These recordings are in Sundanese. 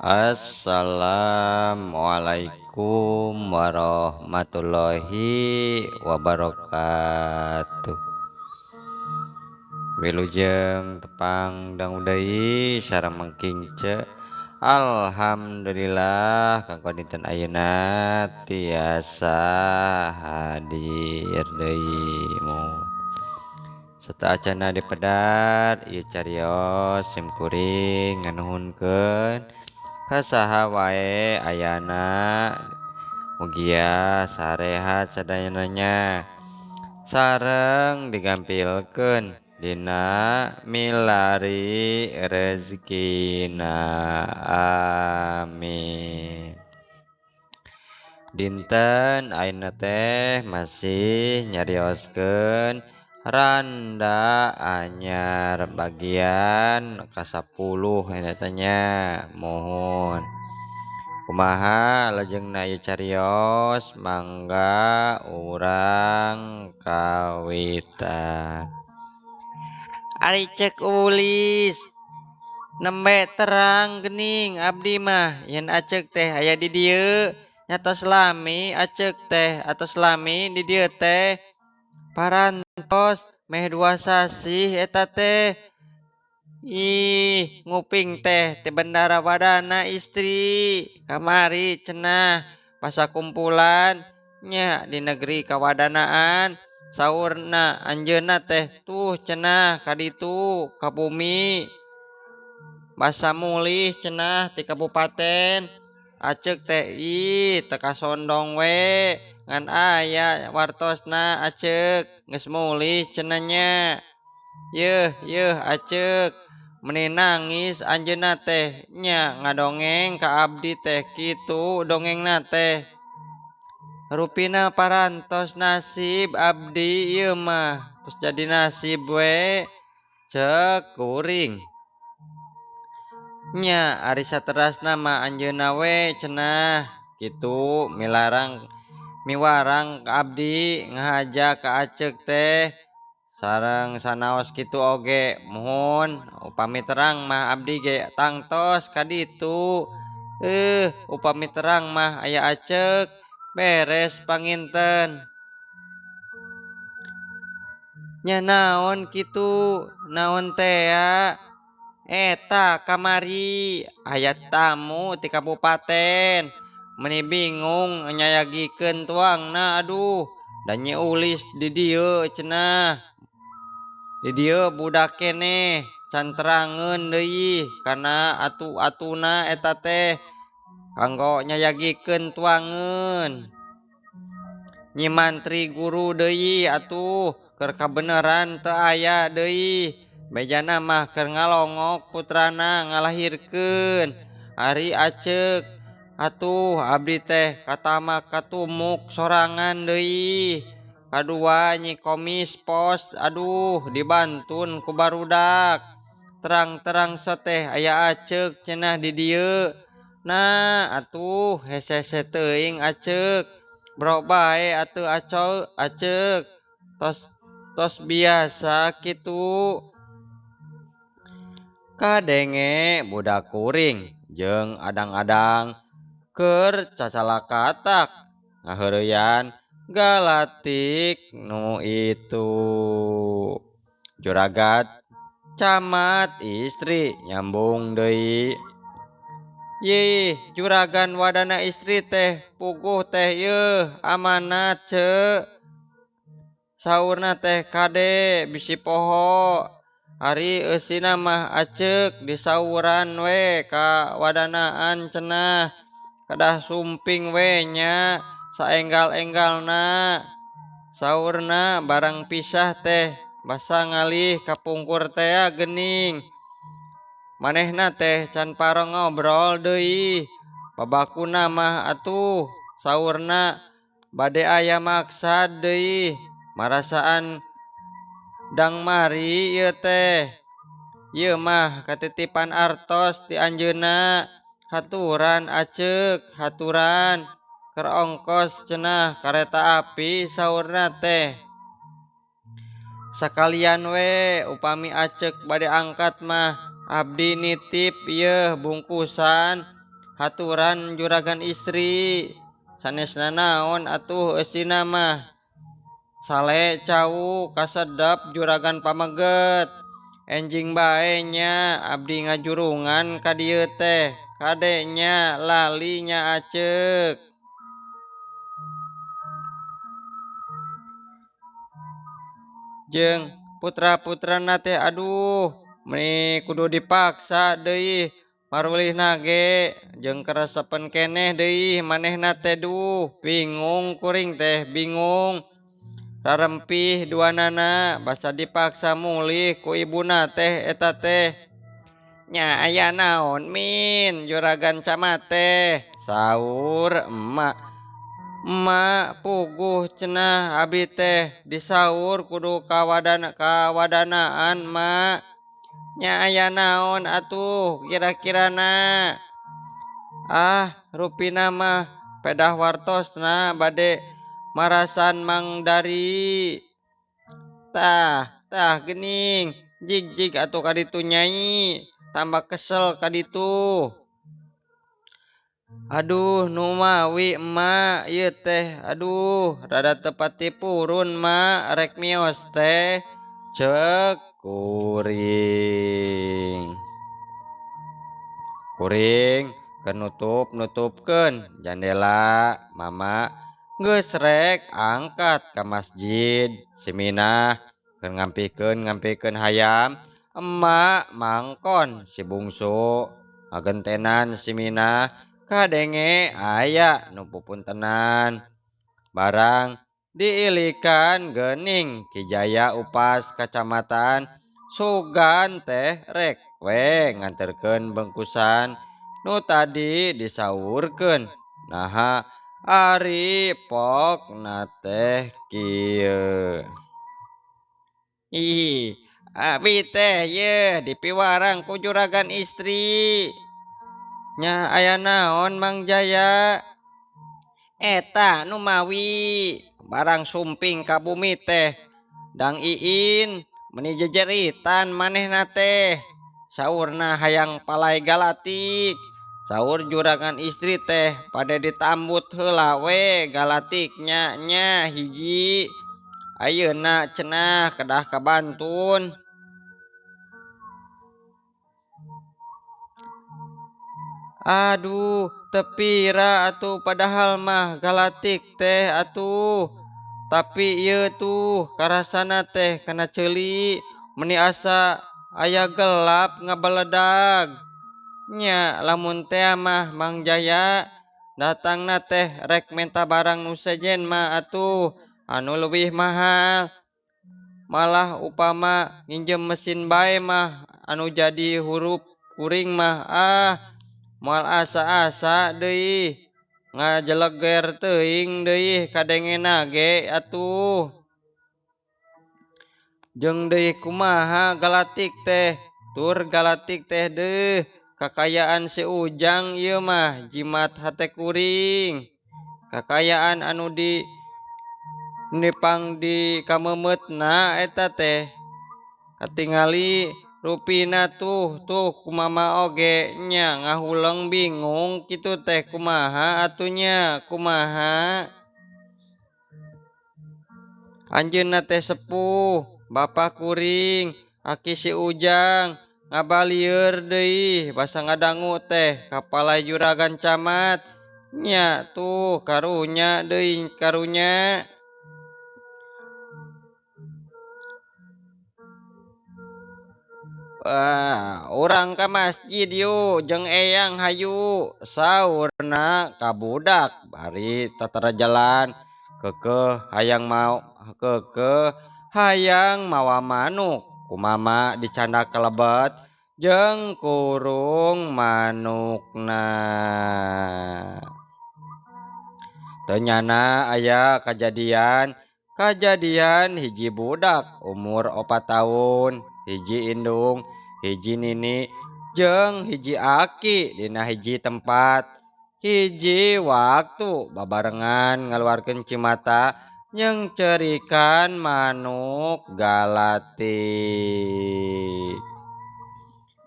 Assalamualaikum warahmatullahi wabarakatuh. Wilujeng tepang dangu deui sareng mengking ce. Alhamdulillah kanggo dinten ayeuna tiasa hadir deui. Serta acana dipedar ieu carios sim kuring nganuhunkeun ka saha wae ayana, mugia sarehat sadayana nya sareng digampilkeun dina milari rezekina, amin. Dinten ayeuna teh masih nyarioskeun randa anyar bagian ka-10 eta nya. Mohon kumaha lajengna ieu carios, mangga urang kawitan. Ari cek Ulis nembe terang gening abdi mah yen acek teh aya di dieu nya, tos lami acek teh atos lami di dieu teh, parantos meh 2 sasih eta teh. Ih, nguping teh ti bendara wadana istri kamari cenah pasakumpulan nya di negeri kawadanaan. Saurna anjeunna teh tuh cenah kaditu ka bumi basa mulih cenah ti kabupaten. Acek teh ih teu kasondong we ngan aya wartosna acek geus mulih cenah nya. Yeuh yeuh acek meni nangis anjeunna teh nya ngadongeng ka abdi teh kitu dongengna teh. Rupina parantos nasib abdi ieu mah tos jadi nasib we cek kuring nya. Ari saterasna mah anjeunna we cenah kitu milarang miwarang ka abdi ngahaja ka acek teh sareng sanaos kitu oge. Muhun upami terang mah abdi ge tangtos ka ditu. Upami terang mah aya acek beres panginten nya. Naon kitu naon tea eta kamari aya tamu ti kabupaten meni bingung nyayagikeun tuangna. Aduh da Nyi Ulis di dieu cenah, di dieu budak keneh can terangeun deui kana atu-atuna eta teh kanggo nyayagikeun tuangeun. Nyi mantri guru deui atuh keur kabeneran teu aya deui, bejana mah keur ngalongok putrana ngalahirkeun. Ari acek atuh abdi teh katama katumuk sorangan deui. Kadua Nyi Komis pos aduh dibantun ku barudak. Terang-terang soteh aya acek cenah di dieu. Nah atuh hese-hese teuing acek bro bae atuh aco acek tos tos biasa kitu. Kadenge budak kuring jeung adang-adang keur cacalakatak ngaheureyan galatik nu itu. Juragat camat istri nyambung deui. Yih, juragan wadana istri teh puguh teh yeuh amanat ce. Saurna teh kade bisi poho. Ari eusina mah acek disauran we ka wadanaan cenah. Kedah sumping we nya saenggal-enggalna. Saurna barang pisah teh basa ngalih kapungkur tea gening. Manehna teh can parong ngobrol deui. Babakuna mah atuh saurna bade aya maksad deui. Marasaan dang mari ieu teh. Ieu mah katitipan artos ti anjeunna. Haturan acek, haturan keur ongkos cenah kareta api saurna teh. Sakalian we upami acek bade angkat mah abdi nitip ieu bungkusan Haturan juragan istri sanesna naon atuh eusina mah. Sale cau kasedep juragan pameget. Enjing bae nya abdi ngajurungan ka dieu teh. Kade nya lali nya Aceuk. Jeung putra-putrana teh aduh meni kudu dipaksa deui marulihna ge jeung karesepen keneh deui manehna teh duh bingung kuring teh bingung. Rarempih duanana basa dipaksa mulih ku ibuna teh eta teh. Nya aya naon min juragan camat teh saur emak. Emak puguh cenah abdi teh disaur kudu kawadanaan mak. Nya aya naon atuh kira-kirana. Ah rupina mah pedah wartosna bade marasan Mang Dari. Tah tah gening jig-jig atuh kaditu nyai tambah kesel kaditu. Aduh numawi emak ieu teh aduh rada tepati purun mak rek mios teh cek kuring. Kuring kenutup-nutupkeun jandela mama geus rek angkat ka masjid si Minah keur ngampikeun hayam emak mangkon si bungsu ngagentenan si Minah kadenge aya nu pupuntenan barang diilikan geuning Ki Jaya upas kacamatan sugan teh rek we nganterkeun bengkusan nu tadi disaurkeun naha ari pokna teh kieu. Ih, abi teh yeuh dipiwarang ku juragan istri. Nya aya naon Mang Jaya? Eta nu mawi barang sumping ka bumi teh Dang Iin meni jejeritan manehna teh. Saurna hayang palai galatik. Saur juragan istri teh pada ditambut heula we galatiknya nya hiji. Ayeuna cenah kedah kabantun. Aduh tepira atuh padahal mah galatik teh atuh. Tapi ieu tuh karasana teh kana ceuli meni asa aya gelap ngabeledag. Nya lamun teh mah Mang Jaya datangna teh rek menta barang nu sejen mah atuh anu leuwih mahal. Malah upama nginjem mesin bae mah anu jadi hurup kuring mah ah moal asa-asa deui ngajeleger teuing deui kadengena ge atuh. Jeung deui kumaha galatik teh tur galatik teh deuh kakayaan si Ujang ieu mah jimat hate kuring. Kakayaan anu di nipang di kamemeutna eta teh katingali rupina tuh tuh kumama oge nya ngahuleng bingung kitu teh kumaha atunya kumaha. Anjeunna teh sepuh bapak kuring aki si Ujang ngabalieur deui basa ngadangu teh kapala juragan camat nya tuh karunya deui karunya. Wah, urang ka masjid yuk jeung eyang hayu saurna ka budak bari tatara jalan kekeh hayang mau kekeh hayang mawa manuk kumama dicanda kelebet jeung kurung manukna. Teu nyana aya kajadian hiji budak umur 4 tahun hiji indung hiji nini jeung hiji aki dina hiji tempat hiji waktu babarengan ngaluarkeun cimata jeung cerikan manuk galatik.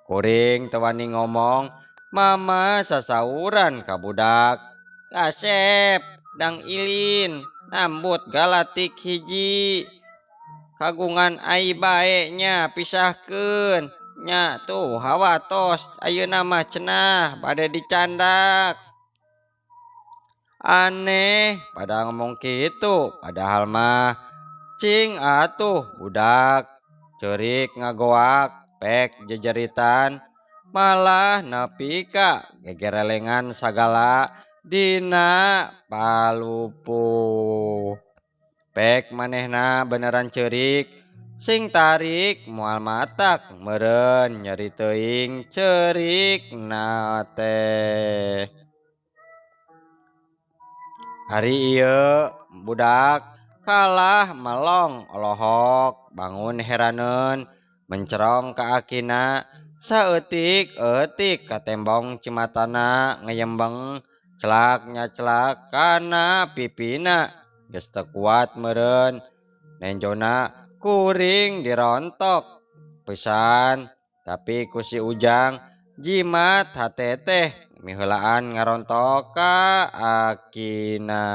Kuring teu wani ngomong Mama sasauran ka budak. Kasep dang ilin nambut galatik hiji. Kagungan ai bae nya pisahkeun. Nya tuh hawa tos ayeuna mah cenah bade dicandak. Aneh pada ngomong kitu padahal mah cing atuh budak ceurik ngagoak pek jejeritan malah nepi ka gegerelengan sagala dina palupuh. Pek manehna beneran ceurik sing tarik moal matak meureun nyeri teuing ceurikna teh. Hari ieu budak kalah melong olohok bangun heraneun mencerong ka akina saeutik-eutik katembong cimatana ngeyembeng celak nyacelak kana pipina geus teu kuat meureun nenjona kuring dirontok pisan tapi ku si Ujang jimat hate teh miheulaan ngarontok ka akina.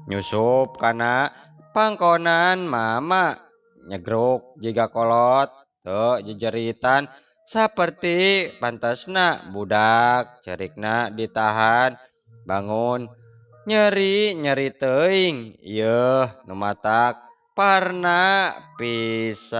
Nyusup kana pangkonan mama nyegruk jiga kolot teu jejeritan saperti pantasna budak cerikna ditahan bangun nyeri nyeri teuing ieuh nu matak parna pisan.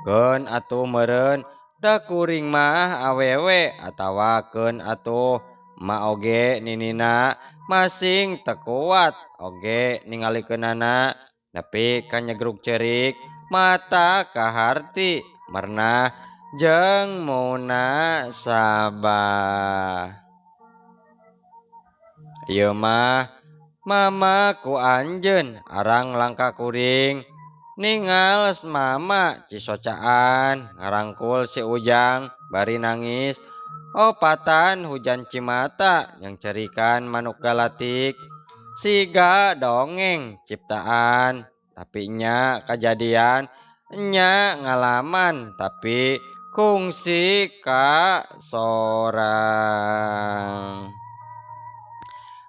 Keun atuh meureun da kuring mah awewe atawa keun atuh ma oge ninina masing teu kuat oge ningalikeunana nepi ka nyegruk ceurik mata kaharti merenah jeung munasabah. Ieu mah mama ku anjeun arang langka kuring ningal mama cisocaan ngarangkul si Ujang bari nangis opatan hujan cimata yang cerikan manuk galatik siga dongeng ciptaan tapi nya kajadian nya ngalaman tapi kungsi ka sorang.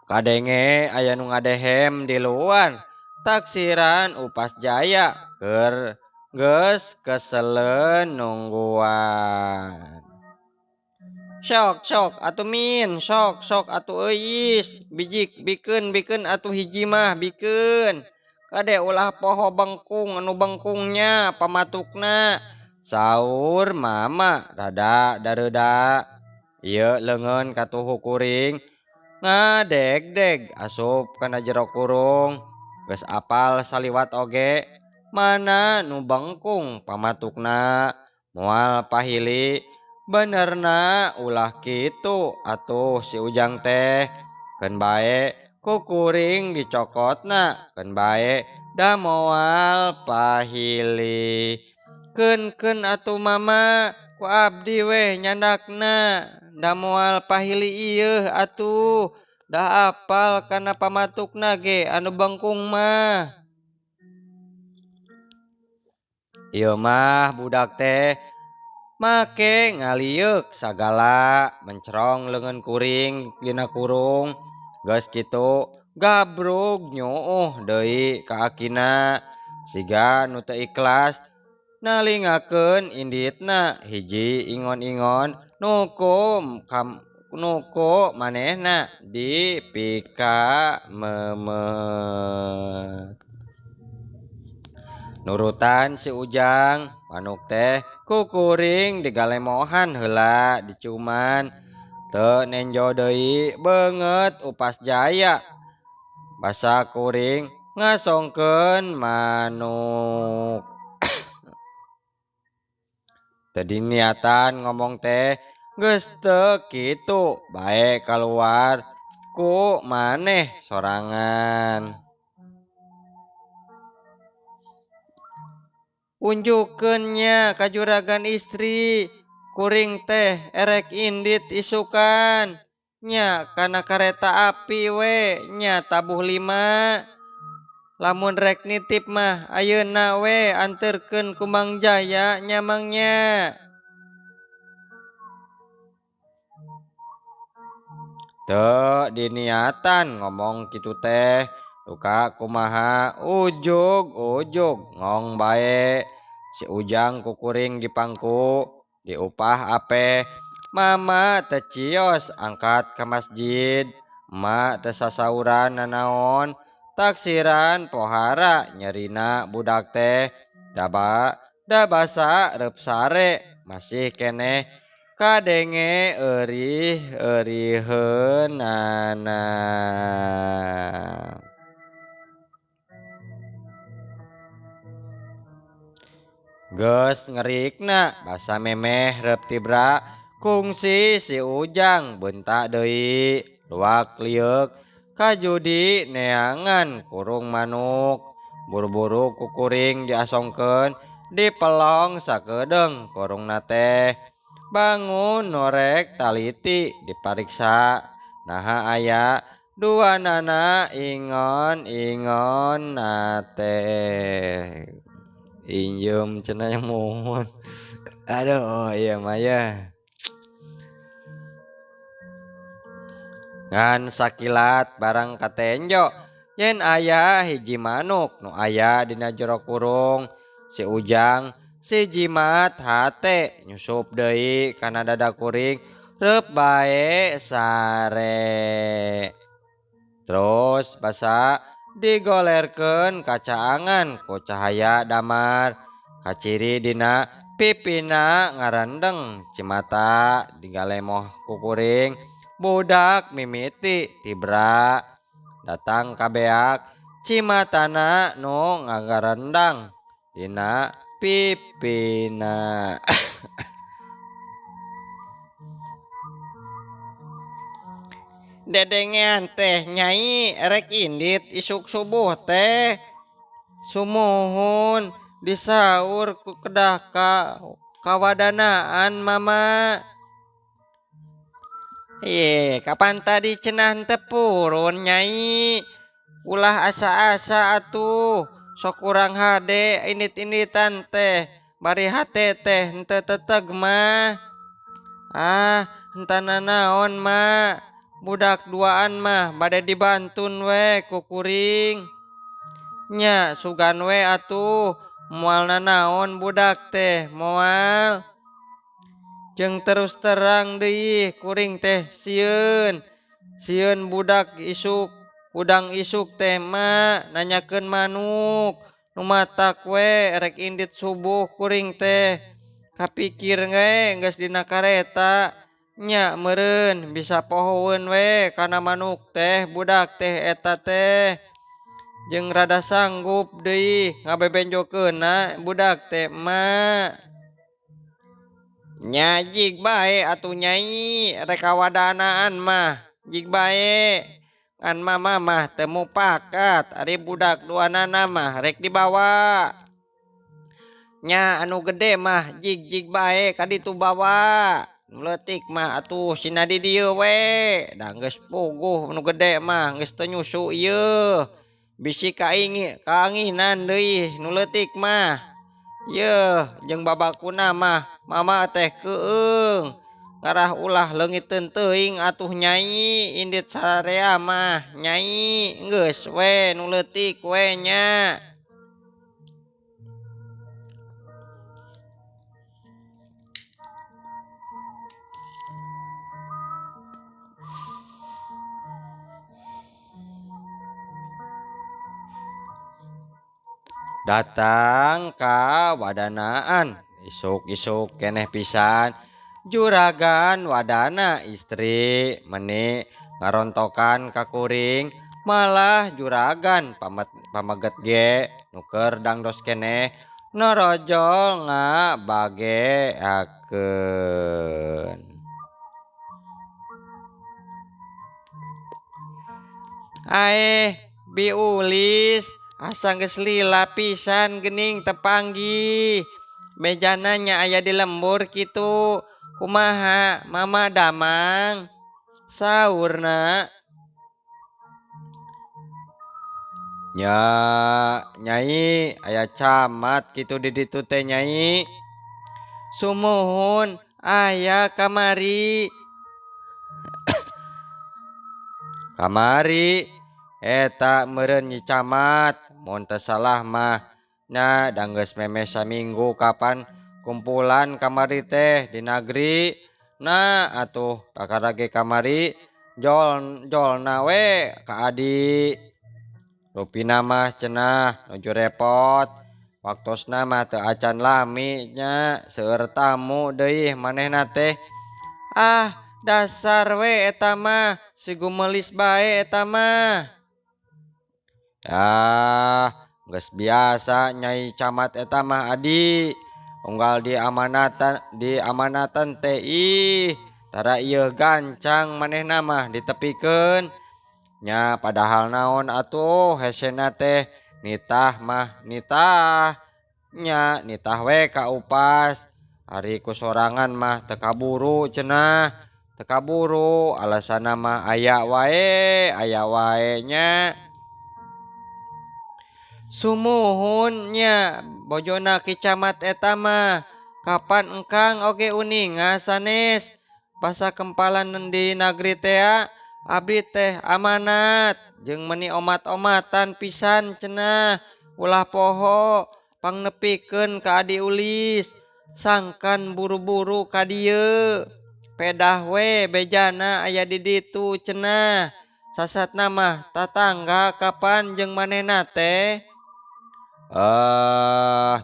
Kadenge aya nu ngadehem di luar taksiran Upas Jaya keur geus keseleun nungguan. Sok sok atuh min, sok sok atuh euis, bijik bikeun bikeun atuh hiji mah bikeun. Kade ulah poho bengkung anu bengkungnya pamatukna. Saur mama rada dareuda. Ieu leungeun katuhu kuring ngadegdeg asup kana jero kurung. Geus apal saliwat oge mana nu bengkung pamatukna moal pahili. Benerna ulah kitu atuh si Ujang teh keun bae ku kuring dicokotna keun bae da moal pahili. Keun-keun atuh mama ku abdi weh nyandakna da moal pahili ieu atuh da apal kana pamatukna ge anu bengkung mah. Ieu mah budak teh make ngalieuk sagala mencerong leungeun kuring dina kurung. Geus kitu gabrug nyuuh deui ka akina siga nu teu ikhlas nalingakeun inditna hiji ingon-ingon nuku manehna dipika memet. Nurutan si Ujang manuk teh kukuring digalemohan heula dicuman teu nenjo deui beungeut Upas Jaya basa kuring ngasongkeun manuk. Teu diniatan ngomong teh geus teu kitu bae kaluar ku maneh sorangan. Unjukkeun nya ka juragan istri kuring teh erek indit isukan nya kana kareta api we nya tabuh 5. Lamun rek nitip mah ayeuna we anterkeun ku Mang Jaya nya Mang nya. Teu diniatan ngomong kitu teh duka kumaha ujug-ujug ngong bae. Si Ujang kukuring dipangku diupah ape mama teu cios angkat ka masjid emak teu sasauran nanaon taksiran pohara nyerina budak teh da basa reup sare masih keneh kadenge eurih-euriheunana. Geus ngerikna basa memeh reup tibra kungsi si Ujang bentak deui luak lieuk kajudi neangan kurung manuk buru-buru kukuring diasongkeun dipelong sakedeung kurungna teh bangun norek taliti dipariksa naha aya duanana ingon-ingonna teh. Injem cenah yang mohon. Aduh iya mah ya. Ngan sakilat barang katenjo yen aya hiji manuk nu aya dina jero kurung. Si Ujang si jimat hate nyusup deui kana dada kuring reup bae sare. Terus basa digolerkeun kacaangan ku cahaya damar kaciri dina pipina ngarendeng cimata digalemoh kukuring budak mimiti tibra datang kabeak cimatana nu ngagarendang dina pipina. Dedengean teh nyai rek indit isuk subuh teh sumuhun disaur ku kedah ka kawadanaan mama. Ye, kapan tadi cenah teu purun nyai? Ulah asa-asa atuh, sok kurang hade indit-inditan teh, bari hate teh henteu teteg mah. Ah, henteu nanaon mah. Budak duaan mah bade dibantun we ku kuring. Nya sugan we atuh, moal nanaon budak teh, moal. Jeung terus terang deui kuring teh sieun. Sieun budak isuk, udang isuk teh mah nanyakeun manuk. Nu matak we rek indit subuh kuring teh. Kapikir we geus dina kareta. Nya meureun bisa pohoeun we kana manuk teh budak teh eta teh. Jeung rada sanggup deui ngabebenjokeunna budak teh mah. Nya jig bae atuh nyai rek kawadanaan mah jig bae. Ngan mama mah teu mupakat ari budak duanana mah rek dibawa. Nya anu gede mah jig-jig bae ka ditu bawa. Nu leutik mah atuh sina di dieu we. Da geus puguh nu gede mah geus teu nyusu ieu. Bisi kaanginan deui nu leutik mah. Yeuh jeung babakuna mah mama teh keueung. Ngarah ulah leungiteun teuing atuh nyai indit sararea mah nyai geus we nu leutik we nya. Datang ka wadanaan isuk-isuk keneh pisan juragan wadana istri meni ngarontokan ka kuring malah juragan pameget ge nuker dangdos keneh norojol ngabageakeun. Aeh biulis asa geus lila pisan geuning tepanggih. Bejana nya aya di lembur kitu. Kumaha mama damang? Saurna. Nya Nyai aya camat kitu di ditu teh Nyai. Sumuhun aya kamari. Kamari eta meureun Nyi Camat mun teu salah mah. Nah da geus memeh saminggu kapan kumpulan kamari teh di nagri. Nah atuh kakara ge kamari jol jolna we ka adi. Rupina mah cenah nuju repot waktosna mah teu acan lami nya seueur tamu deui manehna teh. Ah dasar we eta mah si gumelis bae eta mah. Ah geus biasa Nyai Camat eta mah adi unggal diamanatan teh ih tara ieu gancang manehna mah ditepikeun. Nya padahal naon atuh hesena teh nitah mah nitah nya nitah we ka upas ari ku sorangan mah teu kaburu cenah teu kaburu alasanna mah aya wae nya. Sumuhun nya bojona Ki Camat eta mah kapan engkang oge uninga sanes basa kempalan di nagri tea abdi teh amanat jeung meuni omat-omatan pisan cenah ulah poho pangnepikeun ka adi Ulis sangkan buru-buru ka dieu pedah we bejana aya di ditu cenah sasatna mah tatangga kapan jeung manehna teh.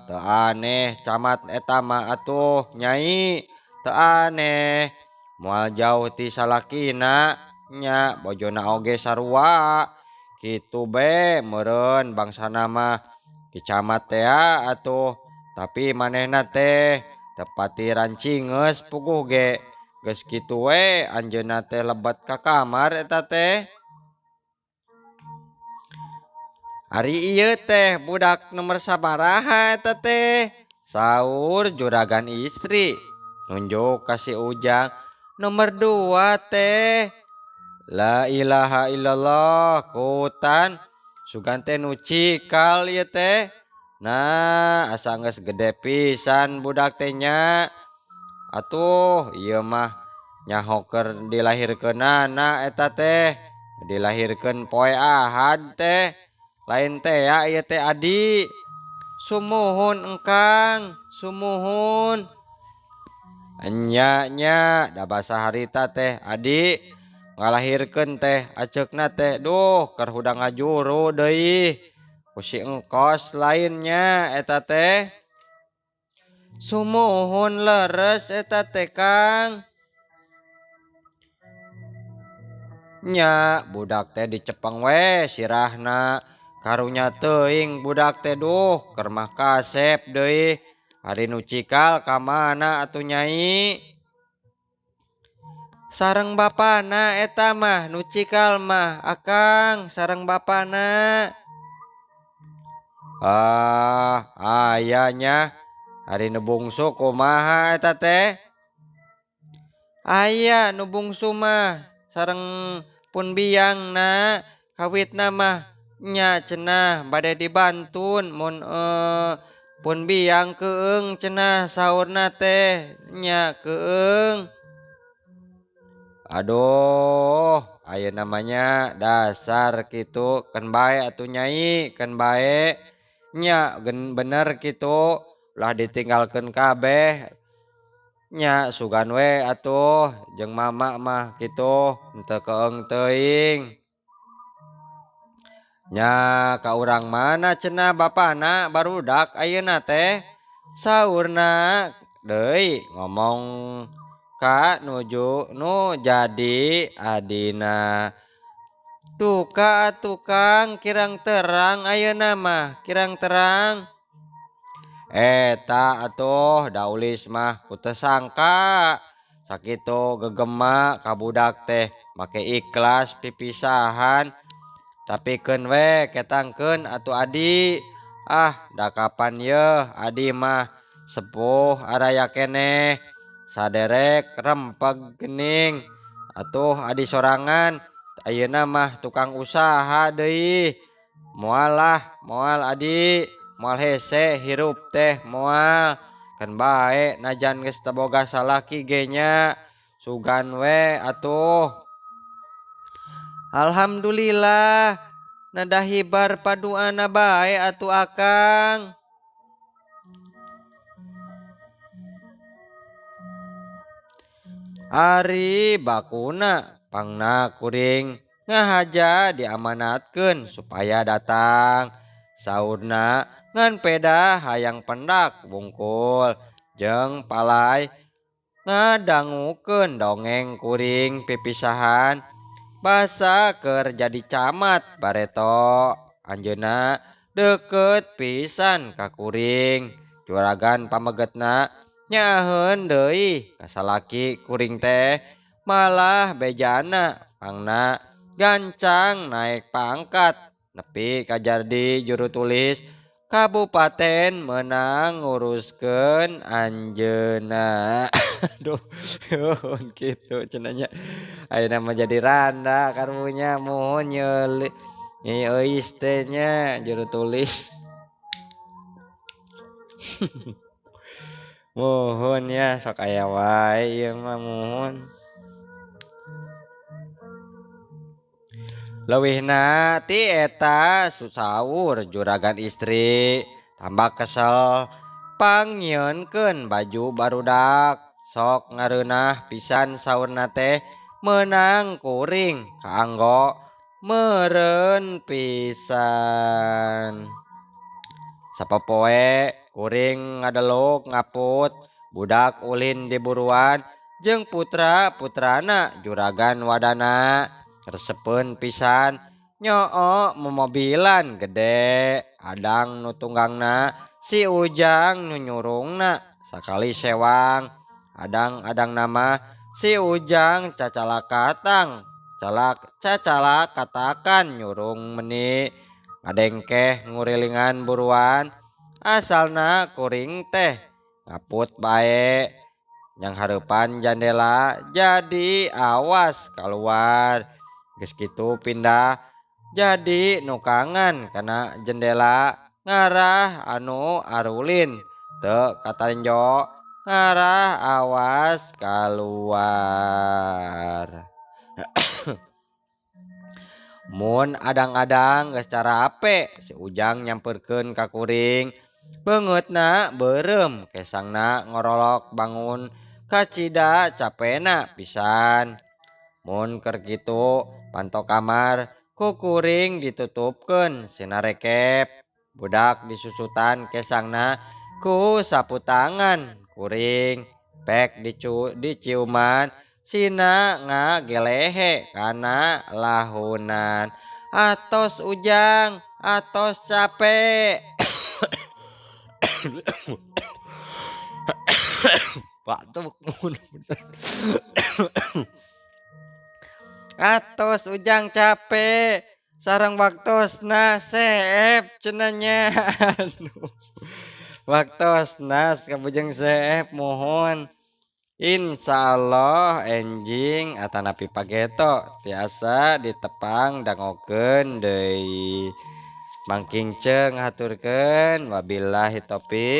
Teu aneh camat eta mah atuh Nyai teu aneh moal jauh ti salakina nya bojona oge sarua kitu be meureun bangsana mah Ki Camat tea atuh tapi manehna teh teu pati rancingeus puguh ge geus kitu we anjeunna teh lebet ka kamar eta teh. Ari ieu teh budak nomor sabaraha eta teh saur juragan istri nunjuk ka si Ujang nomor 2 teh. La ilaha illallah kutan sugan teh nu cikal ieu teh. Nah asa geus gede pisan budak teh nya. Atuh ieu mah nyaho keur dilahirkeunana eta teh dilahirkeun poe Ahad teh lain teh ya ieu teh adi. Sumuhun engkang sumuhun. Enya nya da basa harita teh adi ngalahirkeun teh aceukna teh duh keur hudang ngajuru deui ku si engkos lainnya eta teh. Sumuhun leres eta teh Kang. Nya budak teh dicepeng we sirahna karunya teuing budak teh duh keur mah kasep deui ari nu cikal ka mana atuh Nyai. Sareng bapana eta mah nu cikal mah akang sareng bapana. Ah aya nya ari nu bungsu kumaha eta teh. Aya nu bungsu mah sareng pun biangna kawitna mah nya cenah bade dibantun mun pun biang keung cenah saurna teh nya keung. Aduh ayeuna mah nya dasar kitu keun bae atuh Nyai keun bae nya bener kitu ulah ditinggalkeun kabeh nya sugan we atuh jeung mama mah kitu henteu keung teuing. Nya ka urang mana cenah bapana barudak ayeuna teh saurna deui ngomong ka nuju nu jadi adina. Duka atuh Kang kirang terang ayeuna mah kirang terang. Eta atuh da Ulis mah ku teu sangka sakitu gegema ka budak teh make ikhlas pipisahan. Tapi keun we ketangkeun atuh adi. Ah da kapan yeuh adi mah sepuh araya keneh saderek rempeg geuning atuh adi sorangan ayeuna mah tukang usaha deui. Moal lah, moal adi, moal hese hirup teh moal. Kan bae najan geus teu boga salaki ge nya. Sugan we atuh. Alhamdulillah, nada hibar paduana bae atuh akang. Ari bakuna pangna kuring ngahaja diamanatkeun supaya datang. Saurna ngan peda hayang pendak wungkul jeung palai ngadangukeun dongeng kuring pipisahan basa keur jadi camat bareto. Anjeunna deukeut pisan ka kuring. Juragan pamegetna nyaheun deui ka salaki kuring teh malah bejana pangna gancang naik pangkat nepi ka jadi juru tulis kabupaten menang nguruskeun anjeunna. Aduh, nuhun kitu cenah nya. Ayeuna mah jadi randa karunya muhun nyeuli nyi euis teh nya juru tulis. Muhun ya sok aya wae ieu mah muhun. Leuwihna ti eta saur juragan istri tambah kesel pangnyieunkeun baju barudak sok ngareunah pisan saurna teh meunang kuring kaanggo meureun pisan. Sapopoe kuring ngadeluk ngaput budak ulin di buruan jeung putra-putrana juragan wadana resepeun pisan nyoo momobilan gede adang nu tunggangna si Ujang nu nyurungna sakali sewang adang-adang nama si Ujang cacalakatang calak cacalak katakan nyurung meni ngadengkeh ngurilingan buruan asalna kuring teh ngaput bae yang hareupan jandela jadi awas keluar geus kitu pindah jadi nukangan kana jendela ngarah anu arulin teu katanjo ngarah awas keluar. Mun adang-adang geus carape si Ujang nyamperkeun ka kuring beungeutna beureum kesangna ngorolok bangun kacida capena pisan. Mun keur kitu panto kamar ku kuring ditutupkeun sinarekep budak disusutan kesangna ku sapu tangan kuring pek diciuman sina ngagelehe kana lahunan. Atos Ujang atos capek. Batuk bener. Atos Ujang capek sareng waktosna seep cenah nya. Aduh. Waktosna kabujeng seep mohon. Insyaallah enjing atanapi pageto tiasa ditepang dangokeun deui. Mangking ceng haturkeun wabillahi taufik.